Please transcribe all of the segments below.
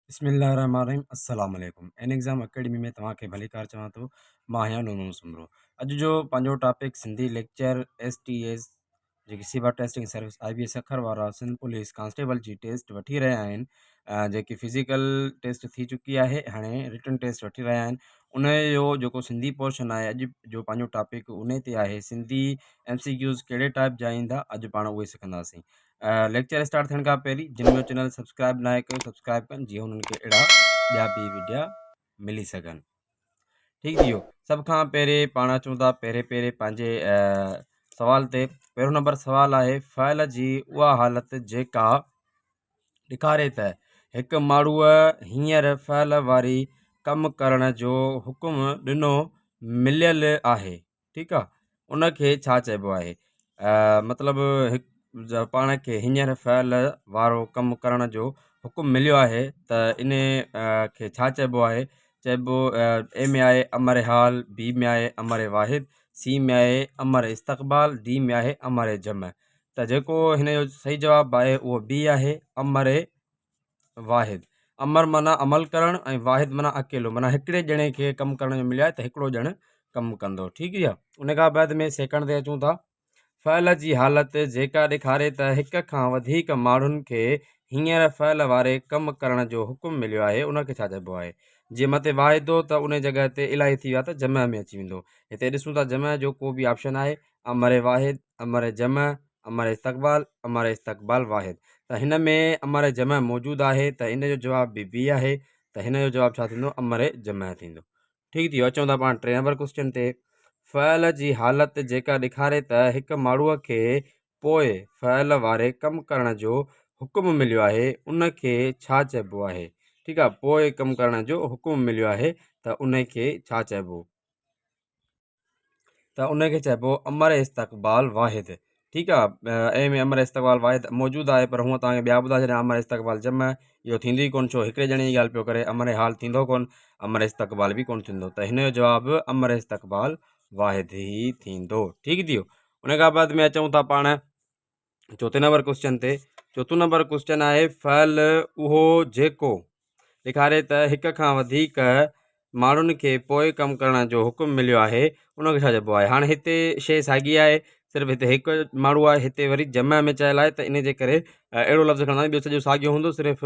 بسم الله الرحمن الرحيم السلام عليڪم اين ايگزام اڪيڊمي ۾ توهان کي ڀليڪار چوان ٿو. مان آهيان نونو سومرو. اڄ جو پنهنجو topic Sindhi lecture S T S, جيڪي سيبا testing service I B Sukkur وارا سنڌ پوليس ڪانسٽيبل جي ٽيسٽ وٺي رهيا آهن، جيڪي فزيڪل ٽيسٽ ٿي چڪي آهي، هاڻي رٽن ٽيسٽ وٺي رهيا آهن. ان جو جيڪو سنڌي پورشن آهي، اڄ جو پنهنجو ٽاپڪ ان تي آهي. سنڌي ايم سي ڪيوز ڪهڙي ٽائپ جا ايندا، اڄ پاڻ اهي سکنداسين. ليڪچر اسٽارٽ ٿيڻ کان پهرين جن منهنجو چينل سبسڪرائب ناهي ڪيو، سبسڪرائب ڪن جيئن انهن کي اهڙا ٻيا به وڊيا ملي سگهن. ٺيڪ ٿي ويو. سڀ کان پهرين پاڻ اچون ٿا پهرين پهرين پنهنجي سوال تي. پهريون نمبر سوال آهي، فعل جي اها حالت جيڪا ڏيکاري ته هڪ ماڻهوء هينئر فعل واري ڪم ڪرڻ جو حڪم ڏنو مليل آهي، ٺيڪ آ، ان کي ڇا چئبو آهي؟ مطلب هڪ پاڻ کي هينئر فعل وارو ڪم ڪرڻ جو حڪم مليو آهي ته ان کي ڇا چئبو آهي؟ چئبو اي ۾ آهي امر حال، بي ۾ آهي امر واحد، سي ۾ آهي امر استقبال، ڊي ۾ آهي امر جمع. ته جيڪو هن جو صحيح جواب آهي اهو بي آهي، امر واحد. امر معنيٰ عمل ڪرڻ ۽ واحد معنيٰ اڪيلو، معنيٰ هڪڙي ڄڻي کي ڪم ڪرڻ جو مليو آهي ته هڪڙو ڄڻ ڪم ڪندو. ٺيڪ آهي. ان کان بعد ۾ سيڪنڊ تي اچون ٿا. فعل جي حالت جيڪا ڏيکاري ته هڪ کان وڌيڪ ماڻهن کي هينئر فعل واري ڪم ڪرڻ جو حڪم مليو آهي، ان کي ڇا چئبو آهي؟ جي مٿي واحد هو ته ان جڳهه تي الاهي ٿي ويا ته جمع ۾ اچي ويندو. هتي ڏسون ٿا جمع جو ڪو به آپشن آهي؟ امر واحد، امر جمع، امر استقبال، امر استقبال واحد. ته هن ۾ امر جمع موجود آهي ته ان جو جواب به بي آهي ته هن جو جواب ڇا ٿيندو؟ امر جمع ٿيندو. ٺيڪ ٿي ويو. اچون ٿا پاڻ ٽئين نمبر ڪوسچن تي. فعل جي حالت جيڪا ڏيکاري ته هڪ ماڻهوء کي پوء فعل واري ڪم ڪرڻ جو حڪم مليو آهي، ان کي ڇا چئبو آهي؟ ٺيڪ آهي، پوء ڪم ڪرڻ جو حڪم مليو آهي ته ان کي ڇا چئبو؟ ته ان کي چئبو امر استقبال واحد. ٺيڪ آ، اي ۾ امر استقبال واحد موجود آهي، پر هونء توهان کي ٻيا ٻڌائي ڇڏيان. امر استقبال جمع اهو ٿيندو ئي ڪونه، ڇو هڪڙي ڄڻي جي ڳالهه پيو ڪري. امر حال ٿيندو ڪونه، امر استقبال به ڪونه ٿيندو. ته هن جو جواب امر استقبال واحد ئي ٿيندو. ٺيڪ ٿي ويو. ان کان بعد ۾ اچون ٿا پاڻ چوٿين نمبر ڪوسچن تي. چوٿون نمبر ڪوسچن آهي، فعل اهو جيڪو ڏيکاري ته هڪ کان وڌيڪ ماڻهن کي پوء ڪم ڪرڻ جو حڪم مليو آهي، ان کي ڇا چئبو آهي؟ هاڻي هتي شيء ساڳي آهي، صرف هتي هڪ ماڻهو آهي، هتي وري جمع ۾ چيل آهي ته ان جي ڪري اهڙو لفظ کڻنداسين، ٻيو سڄو ساڳيو هوندو، صرف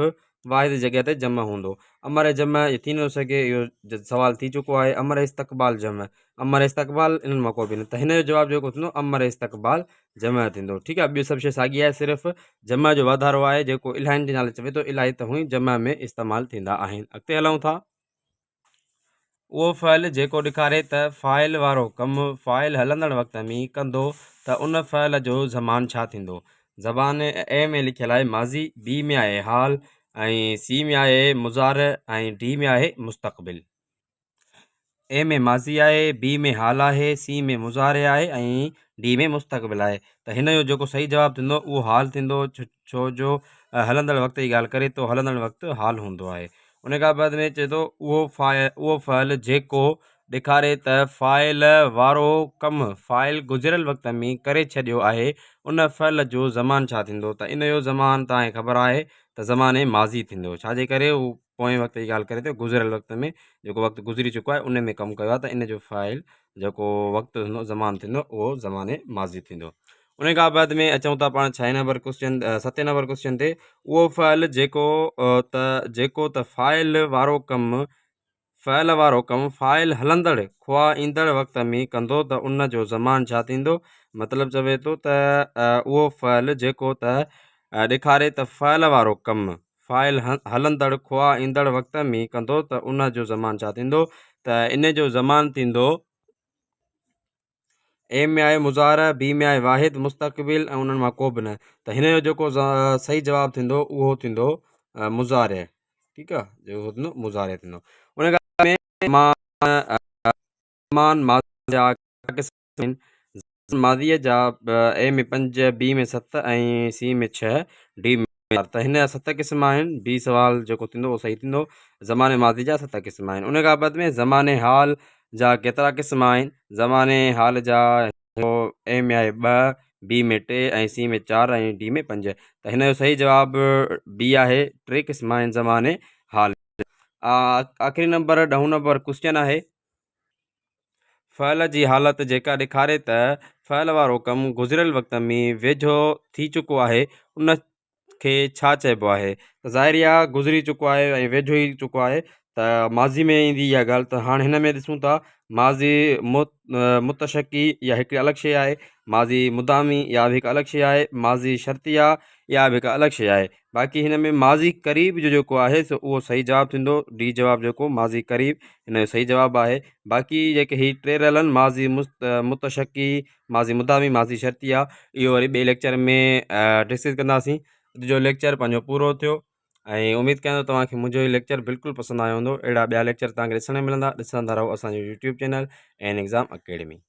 واحد جي جڳهه تي جمع هوندو. امر جمع ٿي نٿو سگهي، اهو سوال ٿي چڪو آهي. امر استقبال جمع، امر استقبال، انهن مان ڪو به نه. ته هن جو جواب جيڪو ٿيندو امر استقبال جمع ٿيندو. ٺيڪ آهي، ٻيو سڀ شيء ساڳي آهي، صرف جمع جو واڌارو آهي، جيڪو الاهين جي نالي چوي ٿو. الاهي ته هونئن جمع ۾ استعمال ٿيندا آهن. اڳتي هلون ٿا. اهو فعل جيڪو ڏيکاري ته فاعل وارو ڪم فاعل هلندڙ وقت ۾ ڪندو ته ان فعل جو زمان ڇا ٿيندو؟ زبان اي ۾ لکيل آهي ماضي، بي ۾ آهي حال ۽ سي ۾ آهي مضارع ۽ ڊي ۾ آهي مستقبل. اي ۾ ماضي آهي، بي ۾ حال آهي، سي ۾ مضارع آهي ۽ ڊي ۾ مستقبل آهي. ته هن جو جيڪو صحيح جواب ٿيندو اهو حال ٿيندو، ڇو جو هلندڙ وقت جي ڳالهه ڪري ٿو، هلندڙ وقت حال هوندو آهي. ان کان بعد ۾ چئي ٿو اهو فعل جيڪو ڏيکاري ته فاعل وارو ڪم فاعل گذريل وقت ۾ ڪري ڇڏيو آهي، ان فعل جو زمان ڇا ٿيندو؟ ته ان جو زمان توهان کي خبر آهي ته زمان ماضي ٿيندو، ڇا جي ڪري هو پوئين وقت جي ڳالهه ڪري ٿو، گذريل وقت ۾ جيڪو وقت گذري چڪو آهي ان ۾ ڪم ڪيو آهي ته ان جو فاعل جيڪو وقت ٿيندو، زمان ٿيندو، اهو زمان ماضي ٿيندو. ان کان بعد ۾ اچون ٿا پاڻ ڇهين نمبر ڪوسچن، ستين نمبر ڪوسچن تي. اهو فعل جيڪو ته جيڪو ته فاعل وارو ڪم فعل وارو ڪم فاعل هلندڙ خواه ايندڙ وقت ۾ ڪندو ته ان جو زمان ڇا ٿيندو؟ مطلب چوي ٿو ته اهو فعل جيڪو ته ڏيکاري ته فعل وارو ڪم فاعل هلندڙ خواه ايندڙ وقت ۾ ڪندو ته ان جو زمان ڇا ٿيندو؟ ته ان جو زمان ٿيندو اي ۾ آهي مضارع، بي ۾ آهي واحد، مستقبل ۽ انهن مان ڪو به نه. ته هن جو جيڪو صحيح جواب ٿيندو اهو ٿيندو مضارع. ٺيڪ آهي، جيڪو ٿيندو مضارع ٿيندو. ان کان مان ماضي جا قسم آهن. ماضيء جا اي ۾ 5، بي ۾ 7 ۽ سي ۾ 6، ڊي ۾ 4. ته هن جا 7 قسم آهن. بي سوال جيڪو ٿيندو اهو صحيح ٿيندو. زماني ماضي جا 7 قسم آهن. ان کان بعد ۾ زماني حال جا ڪيترا قسم آهن؟ زماني حال جا اي ۾ آهي 2، بي ۾ 3 ۽ سي ۾ 4 ۽ ڊي ۾ 5. ته هن جو صحيح جواب بي آهي، 3 قسم آهن زماني حال. آخري نمبر ڏهون نمبر ڪوسچن آهي. فعل جي حالت جيڪا ڏيکاري ته فعل وارو ڪم گذريل وقت ۾ ويجهو ٿي چڪو آهي ان کي ڇا چئبو آهي ته ظاهري آهي گذري چڪو آهي ۽ ويجهو ئي چڪو آهي ته ماضي ۾ ايندي اها ڳالهه ته هاڻي هن ۾ ڏسون ٿا ماضي متشڪي اها هڪ الڳ شيء آهي ماضي مدامي اها به هڪ الڳ شيء آهي ماضي شرطي آهي اها به هڪ الڳ شيء آهي باقي هن ۾ ماضي قريب جو جيڪو آهي سو اهو صحيح جواب ٿيندو ڊي جواب جيڪو ماضي قريب هن جو صحيح جواب آهي باقي جيڪي هي ٽي رهيل آهن ماضي متشڪي ماضي مدامي ماضي شرطي آ اهو وري ٻئي ليڪچر ۾ ڊسڪس ڪنداسين اڄ جو ليڪچر پنهنجو پورو ٿيو ۽ اميد ڪيان ٿو توهان کي منهنجو هي ليڪچر بلڪل پسند آيو هوندو اهڙا ٻيا ليڪچر توهان کي ڏسڻ ملندا ڏسندا رهو اسانجو YouTube channel N exam academy.